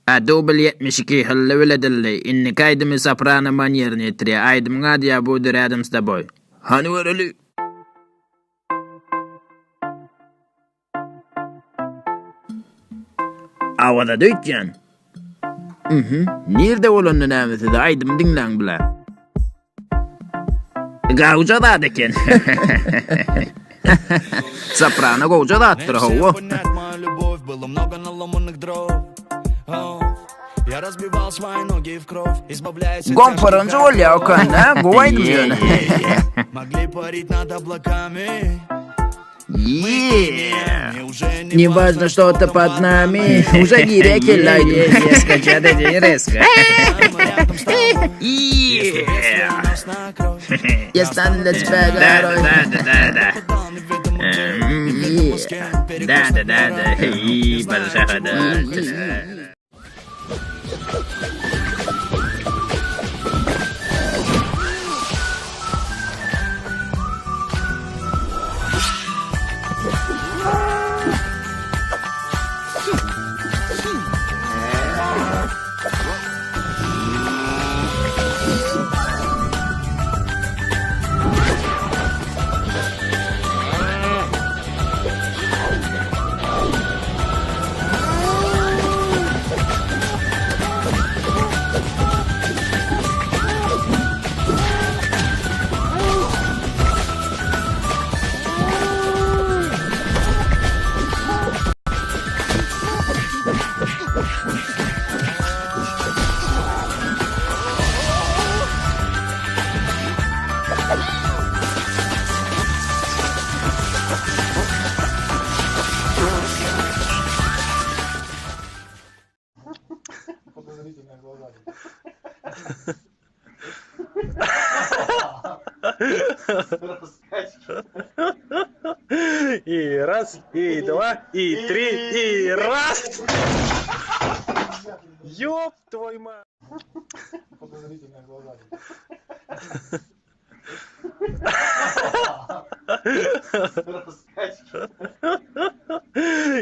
A dubl 72 hylly bile dilli. Indiki aýdymy Soprano Man ýerine ýetirýär. Aýdymyň ady Ýa budu rядом s toboý. Hany göreli. Awazada öýtýän. Mhm. Nirde bolanda näme size aýdymy diňläň bile. Gowja zat eken. Soprano gowja zatdyr hawa. Gomparanjy bolýa okan, ha? Gowy aýdym ýöne. Yeah. Не важно, что-то под нами. Уже girýä kelle aýdym. Reska dedi, reska. Yeah. Я стану для тебя горой. Да, да, да, да. Да, да, да, да. И, да. И раз, и два, и три, и раз. Ёб твою мать.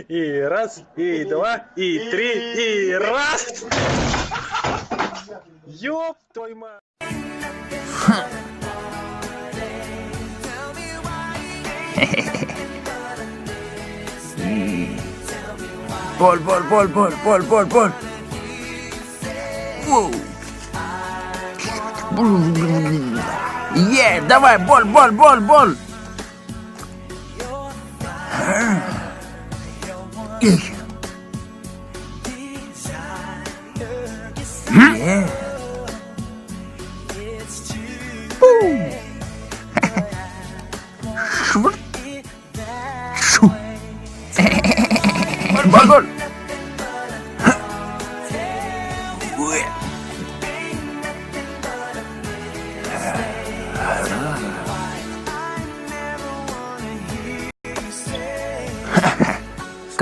И раз, и два, и три, и раз. Ёб твою мать. Bol bol bol bol bol bol bol. Wow. Yeah, daway bol bol bol bol. Yeah. Boom. Şwurt. Şu. Bol bol.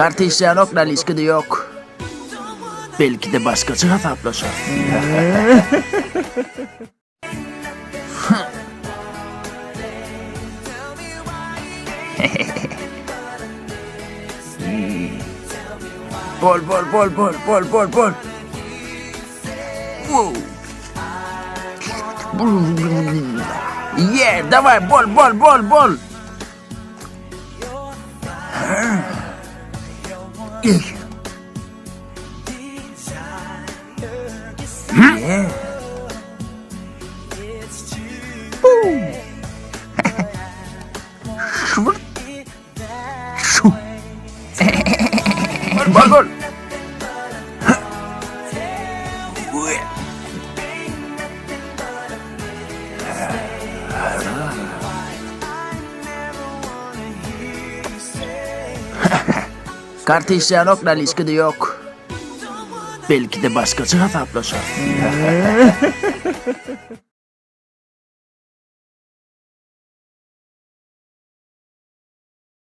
Karty işleýänok, naliçka-da ýok. Belki-de başgaça hasaplaşar. Bol bol bol bol bol bol bol. Wow. Yeah, daway bol bol bol bol. Yeah. Boom. Şwurt. Şu. Bol bol. Karty işleýänok, naliçka-da ýok. Belki-de başgaça hasaplaşar.